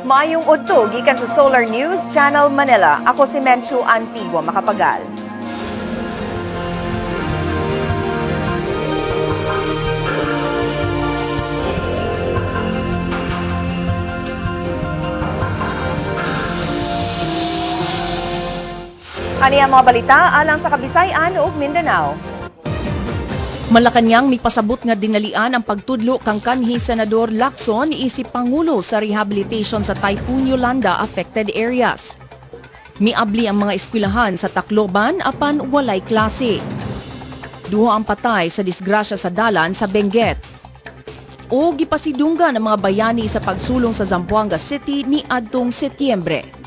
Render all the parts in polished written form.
Maayong udto gikan sa Solar News Channel Manila. Ako si Menchu Antigua Makapagal. Ani ang mga balita alang sa Kabisayan ug Mindanao. Malacañang mipasabot nga dinalian ang pagtudlo kang kanhi Senador Lacson isip Pangulo sa rehabilitation sa Typhoon Yolanda affected areas. Miabli ang mga eskwelahan sa Tacloban apan walay klase. Duha ang patay sa disgrasya sa dalan sa Benguet. O gipasidunggan ang mga bayani sa pagsulong sa Zamboanga City ni adtong Setyembre.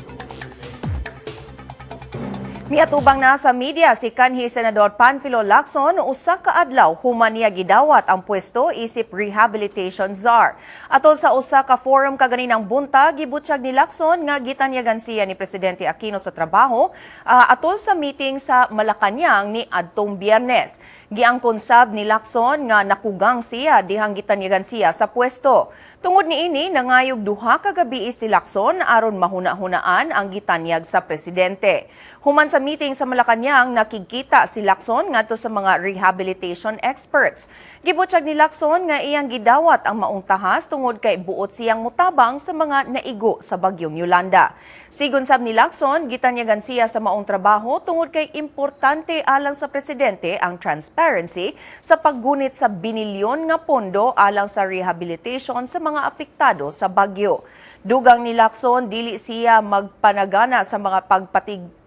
Miatubang na sa media si kanhi Senador Panfilo Lacson usa ka adlaw human niya gidawat ang pwesto isip rehabilitation czar. Atol sa usa ka forum kaganinang buntag, gibutyag ni Lacson nga gitanyagan siya ni Presidente Aquino sa trabaho atol sa meeting sa Malacañang ni adtong Biyernes. Giangkon sab ni Lacson nga nakugang siya dihang gitanyagan siya sa pwesto. Tungod niini, nangayog duha ka gabii si Lacson aron mahuna-hunaan ang gitanyag sa presidente. Human sa meeting sa Malacañang, nakigkita si Lacson ngadto sa mga rehabilitation experts. Gibutyag ni Lacson nga iyang gidawat ang maong tahas tungod kay buot siyang mutabang sa mga naigo sa bagyong Yolanda. Sigon sab ni Lacson, gitanyagan siya sa maong trabaho tungod kay importante alang sa presidente ang transparency sa paggunit sa binilyon nga pondo alang sa rehabilitation sa mga apektado sa bagyo. Dugang ni Lacson, dili siya magpanagana sa mga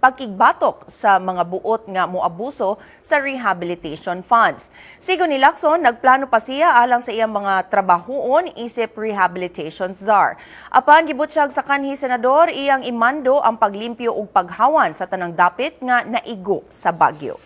pagkigbatok sa mga buot nga moabuso sa rehabilitation funds. Sigon ni Lacson, nagplano pa siya alang sa iyang mga trabahoon isip rehabilitation czar. Apan gibutyag sa kanhi senador, iyang imando ang paglimpyo ug paghawan sa tanang dapit nga naigo sa bagyo.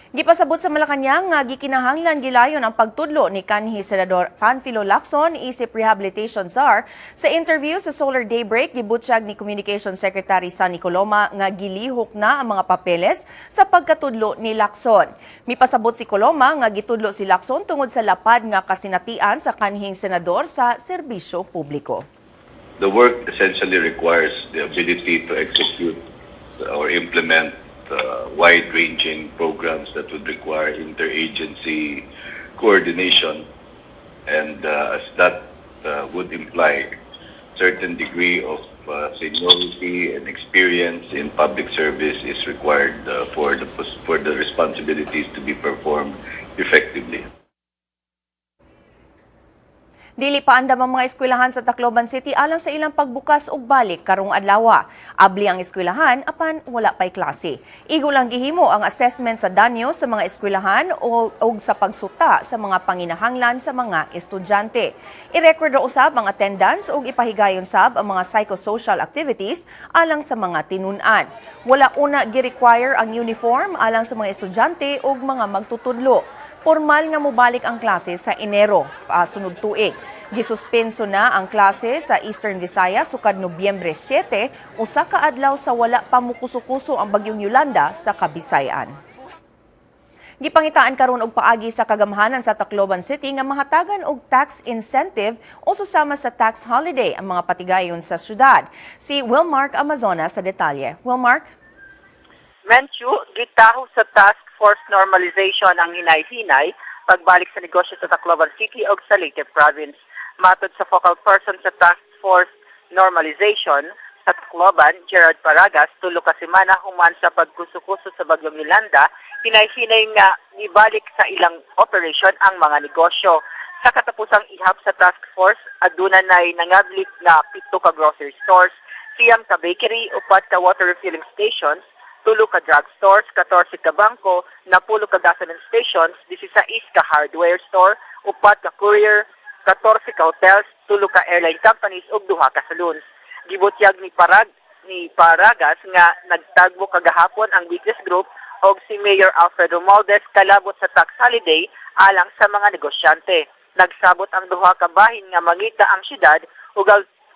Gipasabot sa Malacañang nga gikinahanglan gilayon ang pagtudlo ni kanhi Senador Panfilo Lacson isip rehabilitation czar. Sa interview sa Solar Daybreak, gibutyag ni Communications Secretary Sonny Coloma nga gilihok na ang mga papeles sa pagkatudlo ni Lacson. Mipasabot si Coloma nga gitudlo si Lacson tungod sa lapad nga kasinatian sa kanhing senador sa serbisyo publiko. The work essentially requires the ability to execute or implement wide-ranging programs that would require interagency coordination, and as that would imply certain degree of seniority and experience in public service is required for the responsibilities to be performed effectively. Dili pa andam ang mga eskwelahan sa Tacloban City alang sa ilang pagbukas og balik karong adlaw. Abli ang eskwelahan apan wala pay klase. Igo lang gihimo ang assessment sa danyo sa mga eskwelahan o sa pagsuta sa mga panginahanglan sa mga estudyante. I-record ra usab ang attendance ug ipahigayon sab ang mga psychosocial activities alang sa mga tinun-an. Wala una gi-require ang uniform alang sa mga estudyante ug mga magtutudlo. Formal nga mobalik ang klase sa Enero, sunod tuig. Gisuspenso na ang klase sa Eastern Visayas sukad Nobyembre 7, usa ka adlaw sa wala pa mukuso-kuso ang bagyong Yolanda sa Kabisayan. Gipangitaan karon og paagi sa kagamhanan sa Tacloban City nga mahatagan og tax incentive o susama sa tax holiday ang mga patigayon sa syudad. Si Wilmark Amazona sa detalye. Wilmark? Menchu, gitaho sa Task Force Normalization ang hinay-hinay pagbalik sa negosyo sa Tacloban City o sa Leyte Province. Matod sa focal person sa Task Force Normalization sa Tacloban, Gerard Paragas, tulo ka semana human sa pagkuso-kuso sa bagyong Yolanda, hinay-hinay nga nibalik sa ilang operation ang mga negosyo. Sa katapusang ihap sa Task Force, aduna nay nangablik na 7 ka grocery stores, 9 ka bakery, 4 ka water refilling stations, 3 ka drugstores, 14 ka bangko, 10 ka gasoline stations, 16 ka hardware store, 4 ka courier, 14 ka hotels, 3 ka airline companies ug 2 ka saloons. Gibutyag ni Paragas nga nagtagbo kagahapon ang business group og si Mayor Alfred Romualdez kalabot sa tax holiday alang sa mga negosyante. Nagsabot ang duha ka bahin nga mangita ang syudad ug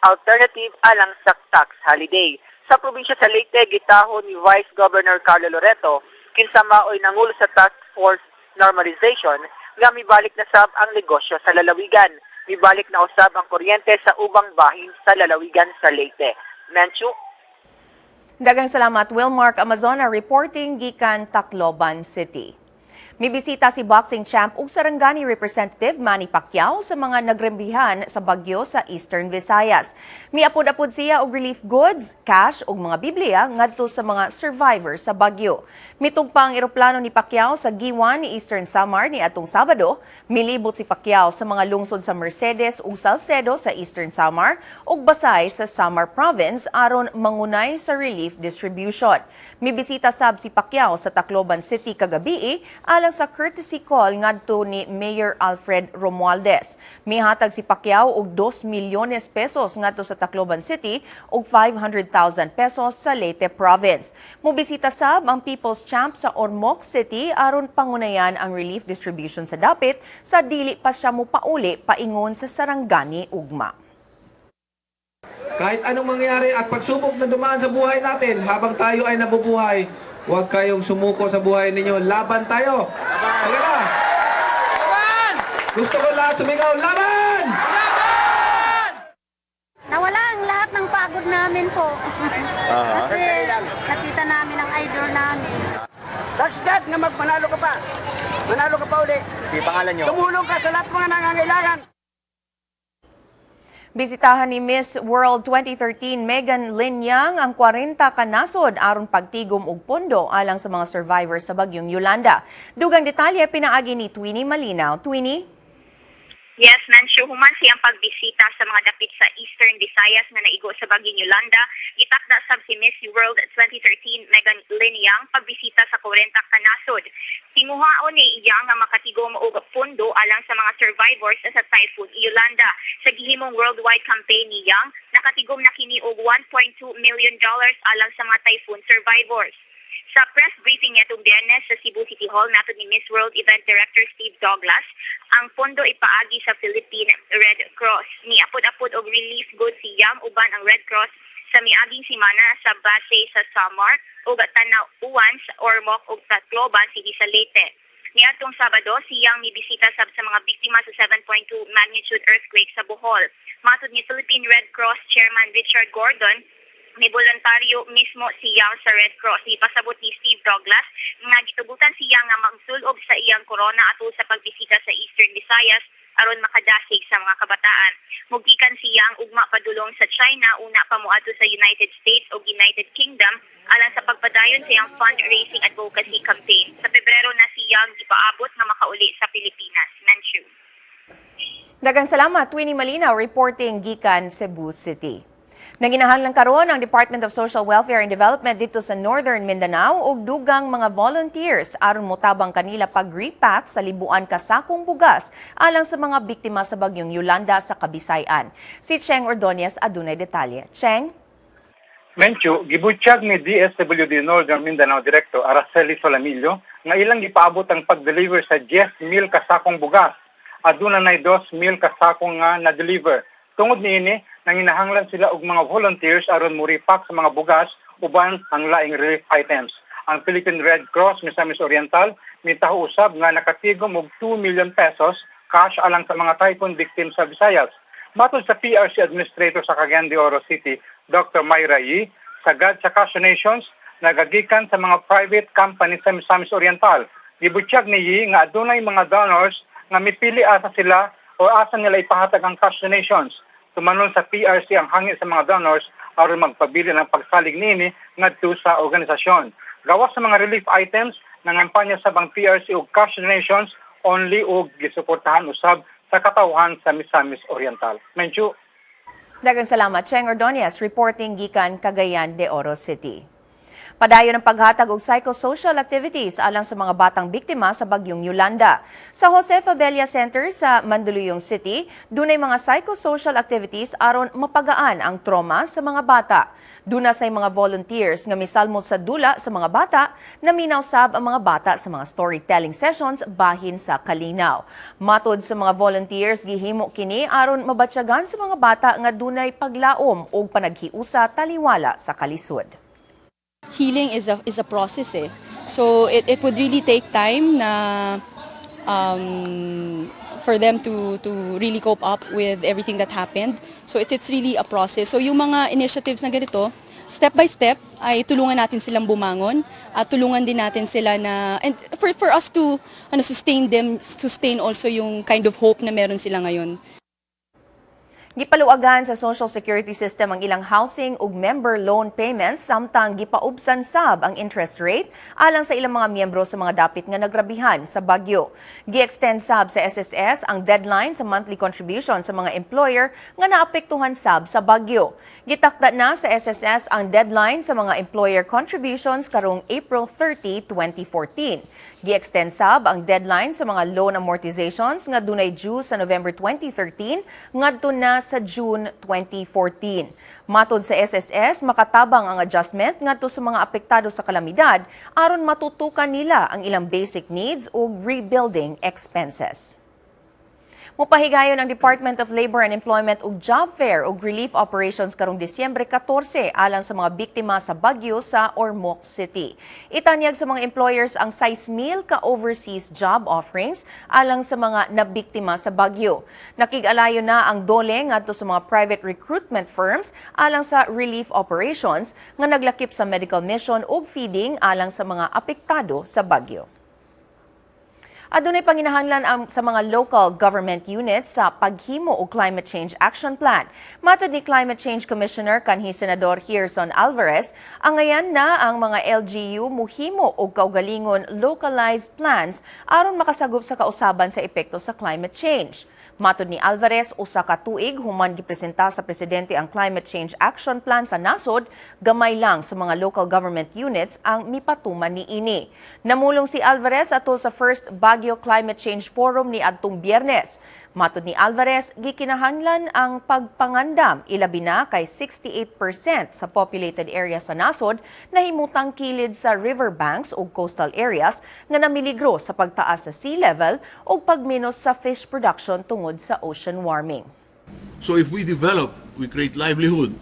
alternative alang sa tax holiday. Sa probinsya sa Leyte, gitaho ni Vice Governor Carlo Loreto, kinsa maoy nangulo sa Task Force Normalization, nga mibalik na sab ang negosyo sa lalawigan. Mibalik na usab ang kuryente sa ubang bahin sa lalawigan sa Leyte. Menchu. Daghang salamat, Wilmark Amazona, reporting gikan Tacloban City. Mibisita si boxing champ ug Sarangani Representative Manny Pacquiao sa mga nagrembihan sa bagyo sa Eastern Visayas. Miapod-apod siya og relief goods, cash ug mga Biblia ngadto sa mga survivor sa bagyo. Mitugpa ang eroplano ni Pacquiao sa Guiuan, Eastern Samar, ni atong Sabado. Milibot si Pacquiao sa mga lungsod sa Mercedes ug Salcedo sa Eastern Samar ug Basay sa Samar Province aron mangunay sa relief distribution. Mibisita sab si Pacquiao sa Tacloban City kagabii alang sa courtesy call ngadto ni Mayor Alfred Romualdez. Mihatag si Pacquiao og 2 milyones pesos ngadto sa Tacloban City ug 500,000 pesos sa Leyte Province. Mobisita sab ang People's Champ sa Ormoc City aron pangunayan ang relief distribution sa dapit sa dili pa siya mopauli paingon sa Sarangani ugma. Kahit anong mangyari at pagsubok na dumaan sa buhay natin habang tayo ay nabubuhay, huwag kayong sumuko sa buhay ninyo. Laban tayo! Okay ba? Laban! Gusto ko lahat sumigaw, laban! Nawala ang lahat ng pagod namin po. Kasi nakita namin ang idol namin. That's God nga magmanalo ka pa. Manalo ka pa uli. Di pangalan nyo? Tumulong ka sa lahat mga nangangailangan. Bisitahan ni Miss World 2013 Megan Lynn Yang ang 40 ka nasod aron pagtigom og pondo alang sa mga survivors sa bagyong Yolanda. Dugang detalye pinaagi ni Tweenie Malinaw. Tweenie? Yes, Nansyo, human siyang pagbisita sa mga dapit sa Eastern Visayas nga naigo sa bagyong Yolanda. Gitakda sab si Miss World 2013 Megan Lynn Yang pagbisita sa 40 ka nasod. Tinguhaon ni Yang nga makatigom og pondo alang sa mga survivors sa Typhoon Yolanda. Sa gihimong worldwide campaign ni Yang, nakatigom na kini og $1.2 million alang sa mga typhoon survivors. Sa press briefing nitong Biyernes sa Cebu City Hall, natod ni Miss World Event Director Steve Douglas, ang pondo ipaagi sa Philippine Red Cross. Niapod-apod og relief goods si Yang uban ang Red Cross sa miaging simana sa Basey sa Samar ug Tanauan sa Ormoc ug Tacloban City sa Leyte. Niadtong Sabado, siyang mibisita sab sa mga biktima sa 7.2 magnitude earthquake sa Bohol. Matod ni Philippine Red Cross Chairman Richard Gordon, may voluntaryo mismo si Yang sa Red Cross. Ipasabot ni Steve Douglas nga gitugutan siya nga magsulob sa iyang corona atol sa pagbisita sa Eastern Visayas aron makadasig sa mga kabataan. Mugikan siya ang ugma padulong sa China, una pa moadto sa United States o United Kingdom alang sa pagpadayon sa iyang fundraising advocacy campaign. Sa Pebrero na si Yang gipaabot nga makauli sa Pilipinas. Menchu. Daghang salamat, Tweenie Malinaw, reporting gikan Cebu City. Nanginahanglan karon ang Department of Social Welfare and Development didto sa Northern Mindanao og dugang mga volunteers aron motabang kanila pag-repack sa libuan ka sakong bugas alang sa mga biktima sa bagyong Yolanda sa Kabisay-an. Si Cheng Ordonez adunay detalye. Cheng? Menchu, gibutyag ni DSWD Northern Mindanao Director Araceli Solamillo nga ilang gipaabot ang pag-deliver sa 10,000 kasakong bugas. Aduna nay 2,000 kasakong nga na-deliver. Tungod niini, nanginahanglan sila og mga volunteers aron mo-repack sa mga bugas uban ang laing relief items. Ang Philippine Red Cross Misamis Oriental mitaho usab nga nakatigom og 2 million pesos cash alang sa mga typhoon victims sa Visayas. Matod sa PRC Administrator sa Cagayan de Oro City, Dr. Mayra Yee, sagad sa cash donations nagagikan sa mga private companies sa Misamis Oriental. Gibutyag ni Yee nga adunay mga donors nga mipili asa sila o asa nila ipahatag ang cash donations. Tumanon sa PRC ang hangi sa mga donors aron magpabili ng pagsalig niini ngadto sa organisasyon. Gawas sa mga relief items, nangampanya sab ang PRC og cash donations only og gisuportahan usab sa katawhan sa Misamis Oriental. Menchu. Daghang salamat, Cheng Ordonez, reporting gikan Cagayan de Oro City. Padayon ang paghatag og psychosocial activities alang sa mga batang biktima sa bagyong Yolanda. Sa Jose Fabella Center sa Mandaluyong City, dunay mga psychosocial activities aron mapagaan ang trauma sa mga bata. Duna say mga volunteers nga misalmot sa dula sa mga bata, naminaw sab ang mga bata sa mga storytelling sessions bahin sa kalinaw. Matod sa mga volunteers, gihimo kini aron mabatyagan sa mga bata nga dunay paglaom ug panaghiusa taliwala sa kalisod. Healing is a process eh. So it would really take time na for them to really cope up with everything that happened. So it's really a process. So yung mga initiatives na ganito, step by step ay tulungan natin silang bumangon at tulungan din natin sila na and for us to sustain them, sustain also yung kind of hope na meron sila ngayon. Gipaluagan sa Social Security System ang ilang housing ug member loan payments samtang gipaubsan sab ang interest rate alang sa ilang mga miyembro sa mga dapit nga nagrabihan sa bagyo. Gi-extend sab sa SSS ang deadline sa monthly contribution sa mga employer nga naapektuhan sab sa bagyo. Gitakda na sa SSS ang deadline sa mga employer contributions karong April 30, 2014. Gi-extend sab ang deadline sa mga loan amortizations nga dunay due sa November 2013 ngadto na sa June 2014. Matod sa SSS, makatabang ang adjustment ngadto sa mga apektado sa kalamidad aron matutukan nila ang ilang basic needs ug rebuilding expenses. Mupahigayon ang Department of Labor and Employment og job fair ug relief operations karong Disyembre 14 alang sa mga biktima sa bagyo sa Ormoc City. Itanyag sa mga employers ang 6,000 ka overseas job offerings alang sa mga nabiktima sa bagyo. Nakig-alayo na ang DOLE ngadto sa mga private recruitment firms alang sa relief operations nga naglakip sa medical mission ug feeding alang sa mga apektado sa bagyo. Adunay panginahanglan ang sa mga local government units sa paghimo og Climate Change Action Plan. Matod ni Climate Change Commissioner kanhi Senador Gerson Alvarez, angayan na ang mga LGU muhimo og kaugalingon localized plans aron makasagop sa kausaban sa epekto sa climate change. Matod ni Alvarez, usa ka tuig human gipresenta sa presidente ang Climate Change Action Plan sa nasod, gamay lang sa mga local government units ang mipatuman niini. Namulong si Alvarez atol sa first Baguio Climate Change Forum ni adtong Biyernes. Matod ni Alvarez, gikinahanglan ang pagpangandam, ilabi na kay 68% sa populated area sa nasod nahimutang kilid sa riverbanks ug coastal areas nga namiligro sa pagtaas sa sea level ug pagminos sa fish production tungod sa ocean warming. So if we develop, we create livelihood,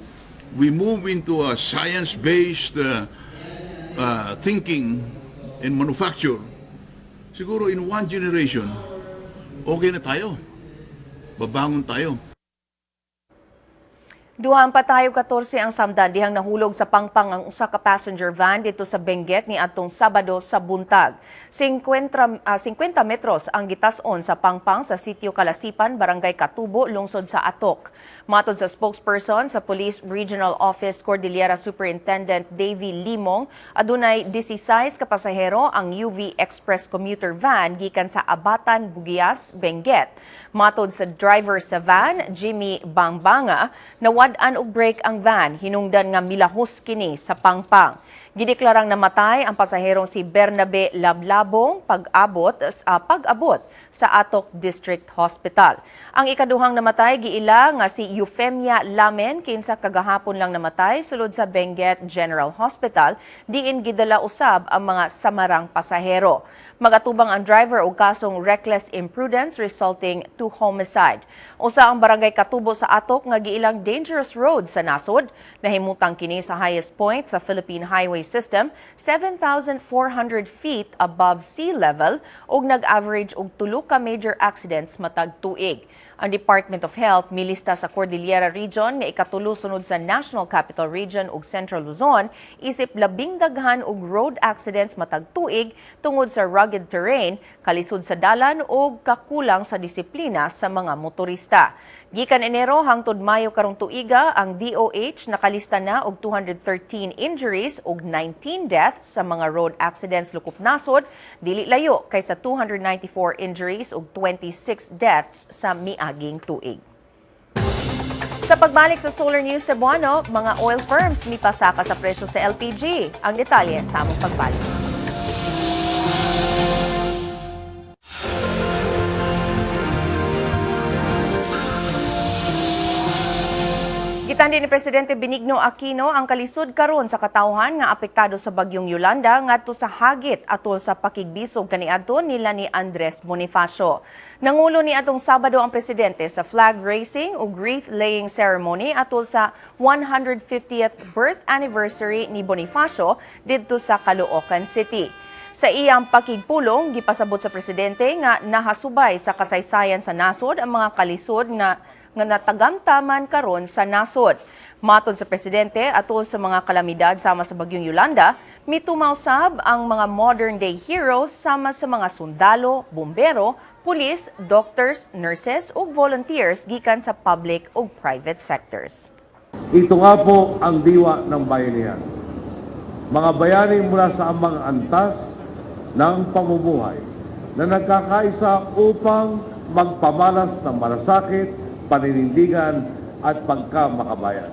we move into a science-based thinking and manufacture, siguro in one generation, okay na tayo. Babangon tayo. Duhang patay 14 ang samdan dihang nahulog sa pangpang ang usa ka passenger van didto sa Benguet ni adtong Sabado sa buntag. 50 metros ang gitas-on sa pangpang sa sitio Kalasipan, Barangay Katubo, lungsod sa Atok. Matod sa spokesperson sa Police Regional Office Cordillera, Superintendent Davy Limong, adunay 16 ka pasahero ang UV Express commuter van gikan sa Abatan, Buguias, Benguet. Matod sa driver sa van, Jimmy Bangbanga, nawad-an og brake ang van hinungdan nga milahos kini sa pangpang. Gideklarang namatay ang pasaherong si Bernabe Lablabong pag-abot sa Atok District Hospital. Ang ikaduhang namatay giila nga si Euphemia Lamen, kinsa kagahapon lang namatay sulod sa Benguet General Hospital, diin gidala usab ang mga samarang pasahero. Magatubang ang driver og kasong reckless imprudence resulting to homicide. Usa ang Barangay Katubo sa Atok nga giilang dangerous road sa nasod. Nahimutang kini sa highest point sa Philippine Highway System, 7,400 feet above sea level, ug nag-average og 3 ka major accidents matag tuig. Ang Department of Health milista sa Cordillera Region nga ikatulo sunod sa National Capital Region ug Central Luzon isip labing daghan og road accidents matag tuig tungod sa rugged terrain, kalisod sa dalan ug kakulang sa disiplina sa mga motorista. Gikan Enero hangtod Mayo karong tuiga, ang DOH nakalista na og 213 injuries ug 19 deaths sa mga road accidents lukop nasod, dili layo kaysa 294 injuries ug 26 deaths sa miaging tuig. Sa pagbalik sa Solar News Cebuano, mga oil firms mipasaka sa presyo sa LPG. Ang detalye sa among pagbalik. Gitandi ni Presidente Benigno Aquino ang kalisod karon sa katawhan nga apektado sa bagyong Yolanda ngadto sa hagit atol sa pakigbisog kaniadto nila ni Andres Bonifacio. Nangulo ni atong Sabado ang presidente sa flag raising ug wreath laying ceremony atol sa 150th birth anniversary ni Bonifacio didto sa Caloocan City. Sa iyang pakigpulong, gipasabot sa presidente nga nahasubay sa kasaysayan sa nasod ang mga kalisod nga natagamtaman karon sa nasod. Matod sa presidente, atol sa mga kalamidad sama sa bagyong Yolanda, mitumaw sab ang mga modern day heroes sama sa mga sundalo, bumbero, pulis, doctors, nurses ug volunteers gikan sa public ug private sectors. Ito nga po ang diwa ng bayanihan. Mga bayani mula sa amang antas ng pamumuhay na nagkakaisa upang magpamalas ng malasakit, paninindigan at pagkamakabayan.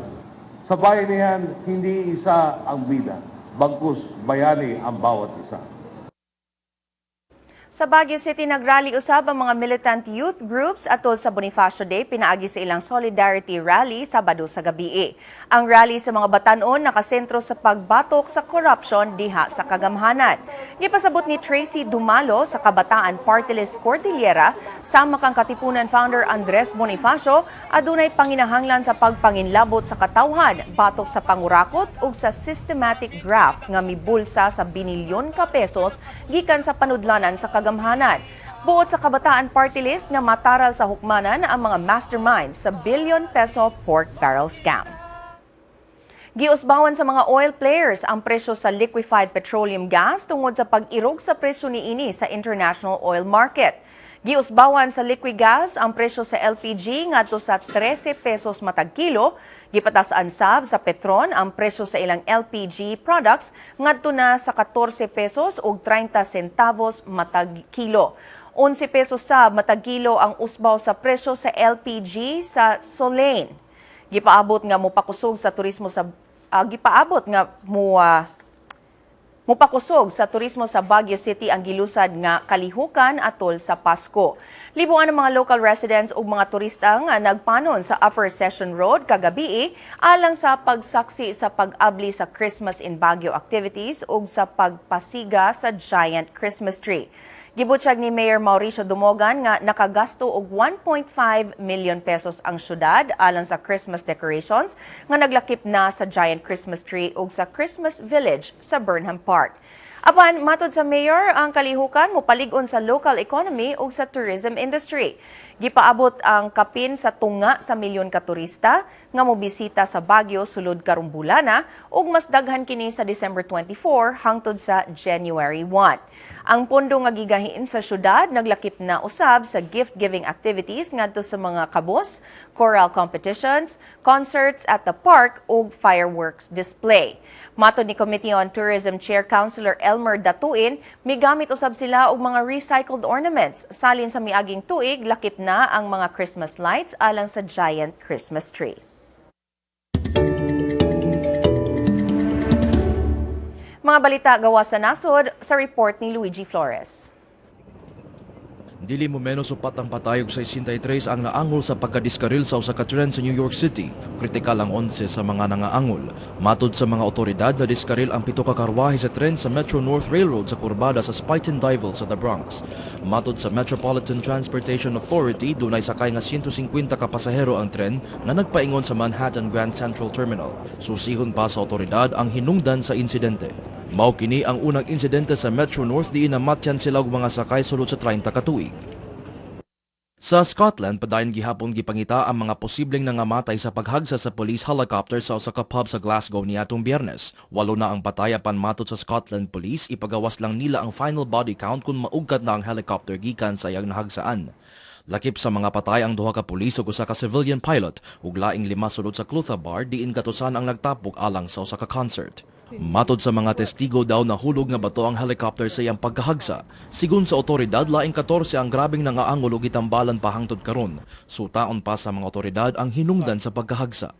Sa bayanihan, hindi isa ang bida, bagkus bayani ang bawat isa. Sa Baguio City, nagrally usab ang mga militant youth groups atol sa Bonifacio Day pinaagi sa ilang solidarity rally Sabado sa gabi. Ang rally sa mga batanon nakasentro sa pagbatok sa corruption diha sa kagamhanan. Gipasabot ni Tracy Dumalo sa Kabataan Party List Cordillera sama kang Katipunan founder Andres Bonifacio, adunay panginahanglan sa pagpanginlabot sa katawhan batok sa pangurakot ug sa systematic graft nga mibulsa sa binilyon ka pesos gikan sa panudlanan sa kagamhanan. Buot sa Kabataan Party List nga mataral sa hukmanan ang mga mastermind sa billion peso pork barrel scam. Giusbawan sa mga oil players ang presyo sa liquefied petroleum gas tungod sa pag-irog sa presyo niini sa international oil market. Giusbawan sa Liquigas ang presyo sa LPG ngadto sa 13 pesos matag kilo. Gipatas-an sab sa Petron ang presyo sa ilang LPG products ngadto na sa 14 pesos ug 30 centavos matag kilo. 11 pesos sab matag kilo ang usbaw sa presyo sa LPG sa Solane. Gipaabot nga mupakusog sa turismo sa Baguio City ang gilusad nga kalihukan atol sa Pasko. Libuan ang mga local residents ug mga turista nga nagpanon sa Upper Session Road kagabi alang sa pagsaksi sa pag-abli sa Christmas in Baguio activities ug sa pagpasiga sa giant Christmas tree. Gibutyag ni Mayor Mauricio Domogan nga nakagasto og 1.5 million pesos ang syudad alang sa Christmas decorations nga naglakip na sa giant Christmas tree ug sa Christmas Village sa Burnham Park. Apan matod sa mayor, ang kalihukan mopalig-on sa local economy ug sa tourism industry. Gipaabot ang kapin sa tunga sa milyon ka turista nga mobisita sa Baguio sulod karong bulana ug mas daghan kini sa December 24 hangtod sa January 1. Ang pondo nga gigahin sa syudad naglakip na usab sa gift-giving activities ngadto sa mga kabus, choral competitions, concerts at the park ug fireworks display. Matod ni Committee on Tourism Chair Councilor Elmer Datuin, migamit usab sila og mga recycled ornaments salin sa miaging tuig, lakip na ang mga Christmas lights alang sa giant Christmas tree. Mga balita gawa sa nasod sa report ni Luigi Flores. Dili mo menos upat ang patayog sa 63 ang naangol sa pagkadiskaril sa usa ka tren sa New York City. Kritikal ang 11 sa mga nangaangol. Matod sa mga otoridad, na diskaril ang 7 ka karwahe sa tren sa Metro North Railroad sa kurbada sa Spuyten Duyvil sa The Bronx. Matod sa Metropolitan Transportation Authority, dunay sakay nga 150 ka pasahero ang tren nga nagpaingon sa Manhattan Grand Central Terminal. Susihon pa sa otoridad ang hinungdan sa insidente. Mao kini ang unang insidente sa Metro North diin namatyan sila og mga sakay sulod sa 30 ka tuig. Sa Scotland, padayon gihapon gipangita ang mga posibleng nangamatay sa paghagsa sa police helicopter sa usa ka pub sa Glasgow niadtong Biyernes. 8 na ang patay apan matod sa Scotland Police, ipagawas lang nila ang final body count kung maugkat na ang helicopter gikan sa iyang nahagsaan. Lakip sa mga patay ang 2 ka pulis ug usa ka civilian pilot ug laing 5 sulod sa Clutha Bar diin katusan ang nagtapok alang sa usa ka concert. Matod sa mga testigo daw nahulog nga bato ang helicopter sa iyang pagkahagsa. Sigon sa otoridad, laing 14 ang grabeng nangaangol ug gitambalan pa hangtod karon. Sutaon pa sa mga otoridad ang hinungdan sa pagkahagsa.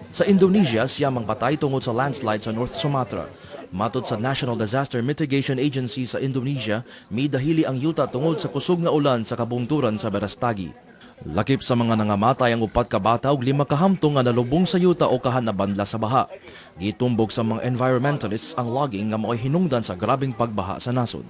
Sa Indonesia, siyam ang patay tungod sa landslide sa North Sumatra. Matod sa National Disaster Mitigation Agency sa Indonesia, midahili ang yuta tungod sa kusog nga ulan sa kabungturan sa Berastagi. Lakip sa mga nangamatay ang 4 ka bata ug 5 ka hamtong nga nalubong sa yuta o kahan nabandla sa baha. Gitumbok sa mga environmentalists ang logging nga mao'y hinungdan sa grabeng pagbaha sa nasod.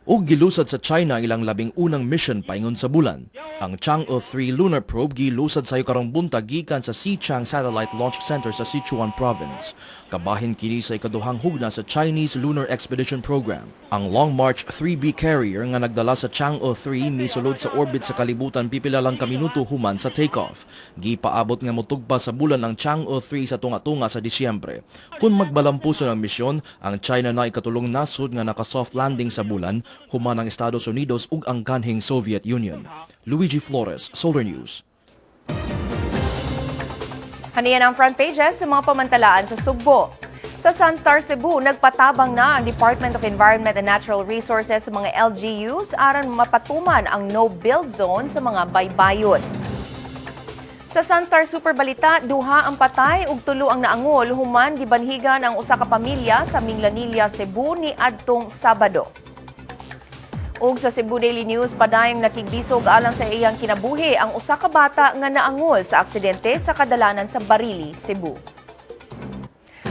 Ug gilusad sa China ang ilang 11 mission paingon sa bulan. Ang Chang'e 3 lunar probe gilusad sayo karong buntag gikan sa Xichang Satellite Launch Center sa Sichuan Province. Kabahin kini sa ikaduhang hugna sa Chinese Lunar Expedition Program. Ang Long March 3B carrier nga nagdala sa Chang'e 3 misulod sa orbit sa kalibutan pipila lang ka minuto human sa takeoff. Gipaabot nga motugpa sa bulan ang Chang'e 3 sa tunga-tunga sa Disyembre. Kung magbalampuson ang misyon, ang China na ikatulong nasod nga naka-soft landing sa bulan human ang Estados Unidos ug ang kanhing Soviet Union. Luigi Flores, Solar News. Haniyan ang front pages sa mga pamantalaan sa Sugbo. Sa Sunstar Cebu, nagpatabang na ang Department of Environment and Natural Resources sa mga LGUs aron mapatuman ang no-build zone sa mga baybayon. Sa Sunstar Super Balita, duha ang patay ug tulo ang naangol human gibanhigan ang usa ka pamilya sa Minglanilla, Cebu ni adtong Sabado. Ug sa Cebu Daily News, padayong nakigbisog alang sa iyang kinabuhi ang usa ka bata nga naangol sa aksidente sa kadalanan sa Barili, Cebu.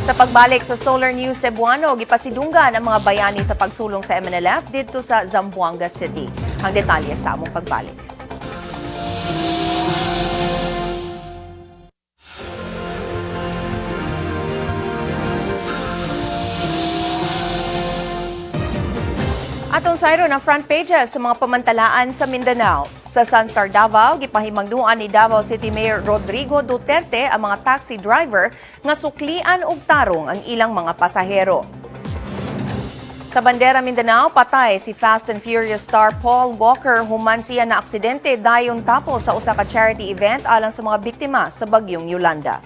Sa pagbalik sa Solar News Cebuano, gipasidunggan ang mga bayani sa pagsulong sa MNLF didto sa Zamboanga City. Ang detalye sa among pagbalik. Atong sayro ng front pages sa mga pamantalaan sa Mindanao. Sa Sunstar Davao, gipahimangduan ni Davao City Mayor Rodrigo Duterte ang mga taxi driver nga suklian og tarong ang ilang mga pasahero. Sa Bandera Mindanao, patay si Fast and Furious star Paul Walker human siya na aksidente dayon tapos sa usa ka charity event alang sa mga biktima sa bagyong Yolanda.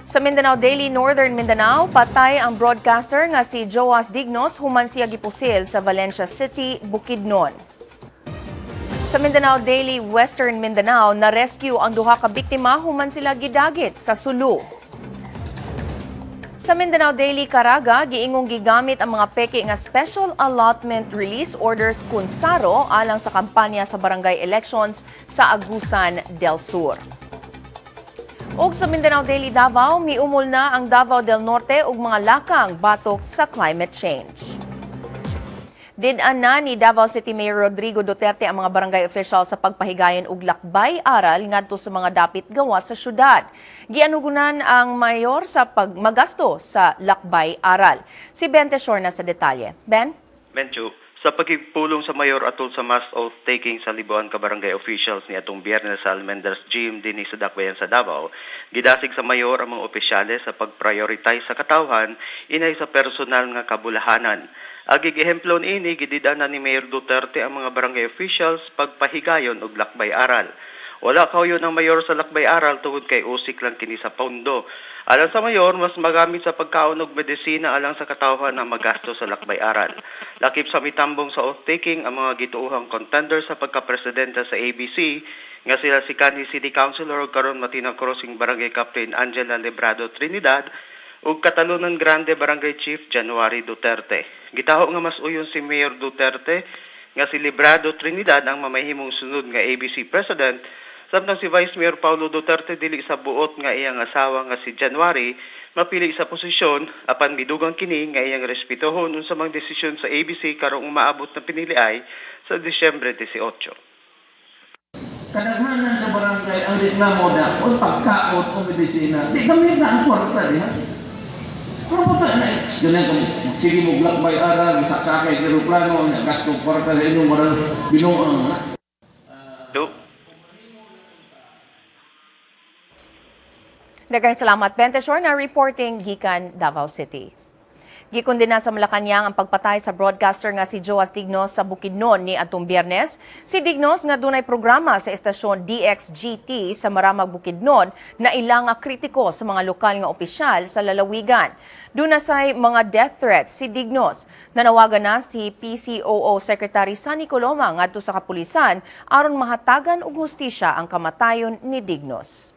Sa Mindanao Daily Northern Mindanao, patay ang broadcaster nga si Joas Dignos human siya gipusil sa Valencia City, Bukidnon. Sa Mindanao Daily Western Mindanao, na-rescue ang duha ka biktima human sila gidagit sa Sulu. Sa Mindanao Daily Caraga, giingong gigamit ang mga peke nga Special Allotment Release Orders kunsaro alang sa kampanya sa barangay elections sa Agusan del Sur. Ug sa Mindanao Daily Davao, miumol na ang Davao del Norte ug mga lakang batok sa climate change. Did-an na ni Davao City Mayor Rodrigo Duterte ang mga barangay official sa pagpahigayon og lakbay aral ngadto sa mga dapit gawa sa syudad. Gianugunan ang mayor sa pagmagasto sa lakbay aral. Si Ben Teshor na sa detalye. Ben? Menchu, sa pagpulong sa mayor atol sa mass oath taking sa Libuan ka barangay officials ni atong Biyernes sa Almendras Gym dinhi sa Dakbayan sa Davao, gidasig sa mayor ang mga opisyales sa pag-prioritize sa katawhan inay sa personal nga kabulahanan. Agig ehemplo niini gidid-an ni Mayor Duterte ang mga barangay officials pagpahigayon og lakbay aral. Wala kauyon ang mayor sa lakbay aral tungod kay usik lang kini sa pondo. Alang sa mayor, mas magamit sa pagkaon og medisina alang sa katawhan ang magasto sa lakbay aral. Lakip sa mitambong sa oath-taking ang mga gituohang contender sa pagkapresidente sa ABC nga sila si kanhi City Councilor ug karon Matina Crossing Barangay Captain Angela Librado Trinidad ug Catalunan Grande Barangay Chief January Duterte. Gitaho nga mas uyon si Mayor Duterte nga si Librado Trinidad ang mamahimong sunod nga ABC President, samtang si Vice Mayor Paulo Duterte dili sa buot nga iyang asawa nga si January mapili sa posisyon apan midugang kini nga iyang respetuhon unsa mang desisyon sa ABC karong umaabot na pinili ay sa Disyembre 18. Kadaghanan sa barangay ang reklamo na o pagkaon o medisina, di kami na ang kwarta diha. Pero ba na ganyan kung sige mo lakbay aral, sakay eroplano, gasto kwarta sa inyong marang binuang. Daghang salamat, Ben Teshor na reporting gikan Davao City. Gikondena sa Malacañang ang pagpatay sa broadcaster nga si Joas Dignos sa Bukidnon ni atong Biyernes. Si Dignos nga dunay programa sa estasyon DXGT sa Maramag, Bukidnon na ilang kritiko sa mga lokal nga opisyal sa lalawigan. Duna say mga death threats si Dignos. Nanawagan na si PCOO Secretary Sonny Coloma ngadto sa kapulisan aron mahatagan og hustisya ang kamatayon ni Dignos.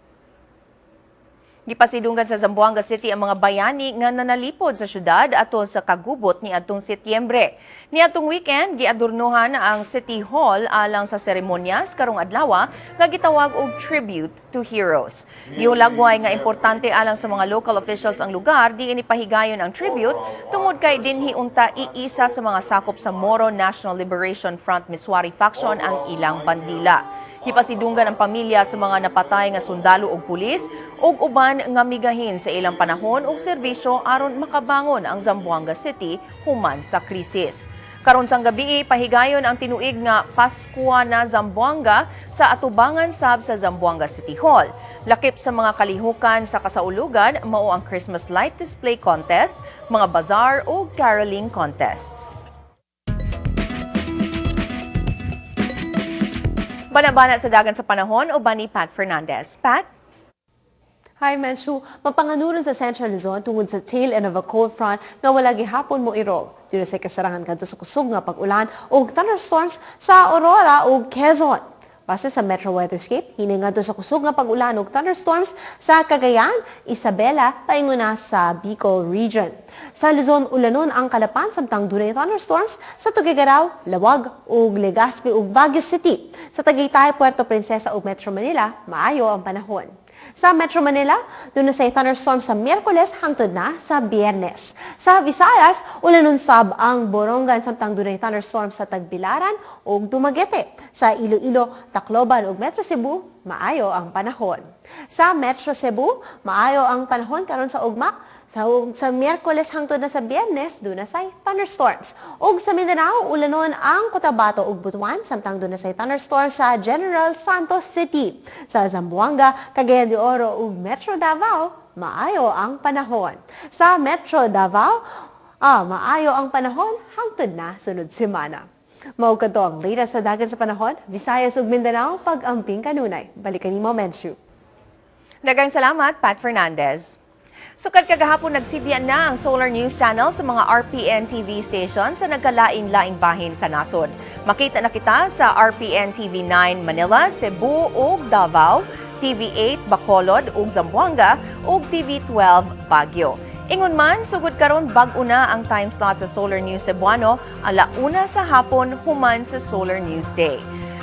Gipasidunggan sa Zamboanga City ang mga bayani nga nanalipod sa syudad atol sa kagubot ni atong Setyembre. Niadtong weekend, giadurnuhan ang City Hall alang sa seremonyas karong adlaw nga gitawag og Tribute to Heroes. Gihulagway nga importante alang sa mga local officials ang lugar diin ipahigayon ang tribute tungod kay dinhi unta iisa sa mga sakop sa Moro National Liberation Front Misuari faction ang ilang bandila. Gipasidunggan ang pamilya sa mga napatay nga sundalo ug pulis ug uban nga migahin sa ilang panahon ug serbisyo aron makabangon ang Zamboanga City human sa krisis. Karon sang gabi, pahigayon ang tinuig nga Paskua na Zamboanga sa atubangan sab sa Zamboanga City Hall. Lakip sa mga kalihukan sa kasaulugan mao ang Christmas light display contest, mga bazaar ug caroling contests. Banabana sa dagan sa panahon uban ni Pat Fernandez. Pat? Hi, Menchu. Mapanganuron sa Central Luzon tungod sa tail end of a cold front nga wala gihapon mo irog. Duna sa kasarangan kadto sa kusog nga pag-ulan ug thunderstorms sa Aurora ug Quezon. Base sa Metro Weatherscape, hinay ngadto sa kusog nga pag-ulan ug thunderstorms sa Cagayan, Isabela, paingon na sa Bicol Region. Sa Luzon, ulanon ang kalapan samtang dunay thunderstorms sa Tuguegarao, Laoag ug Legazpi ug Baguio City. Sa Tagaytay, Puerto Princesa ug Metro Manila, maayo ang panahon. Sa Metro Manila, duna say thunderstorm sa Miyerkules hangtod na sa Biyernes. Sa Visayas, ulanon sab ang Borongan samtang dunay thunderstorm sa Tagbilaran ug Dumaguete. Sa Iloilo, Tacloban ug Metro Cebu, maayo ang panahon. Sa Metro Cebu, maayo ang panahon karon sa ugma. Sa Miyerkules hangtod na sa Biyernes, duna say thunderstorms. Ug sa Mindanao, ulanon ang Cotabato ug Butuan samtang duna say thunderstorms sa General Santos City. Sa Zamboanga, Cagayan de Oro ug Metro Davao, maayo ang panahon. Sa Metro Davao, maayo ang panahon hangtod na sunod semana. Mao kadto ang latest sa dagan sa panahon, Visayas ug Mindanao, pag-amping kanunay. Balikan nimo, Menchu. Daghang salamat, Pat Fernandez. Sukad kagahapon, nagsibyan na ang Solar News Channel sa mga RPN TV station sa nagkalain-laing bahin sa nasod. Makita na kita sa RPN TV 9 Manila, Cebu ug Davao, TV8 Bacolod ug Zamboanga ug TV12 Baguio. Ingon man, sugod karon bag-o na ang time slot sa Solar News Cebuano, 1:00 sa hapon human sa Solar News Day.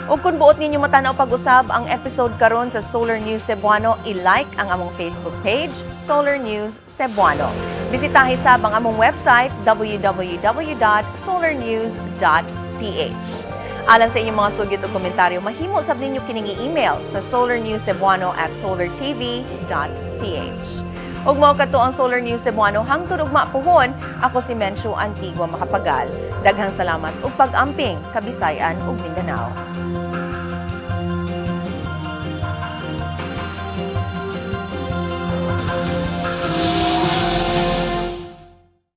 Ug kung buot ninyo matanaw pag-usab ang episode karon sa Solar News Cebuano, i-like ang among Facebook page, Solar News Cebuano. Bisitahi sab ang among website www.solarnews.ph. Alang sa inyong mga sugyot o komentaryo, mahimo sab ninyo kining i-email sa solarnewscebuano@solartv.ph. Ug mao kadto ang Solar News Cebuano hangtod ugma puhon. Ako si Menchu Antigua Macapagal. Daghang salamat ug pag-amping Kabisayan ug Mindanao.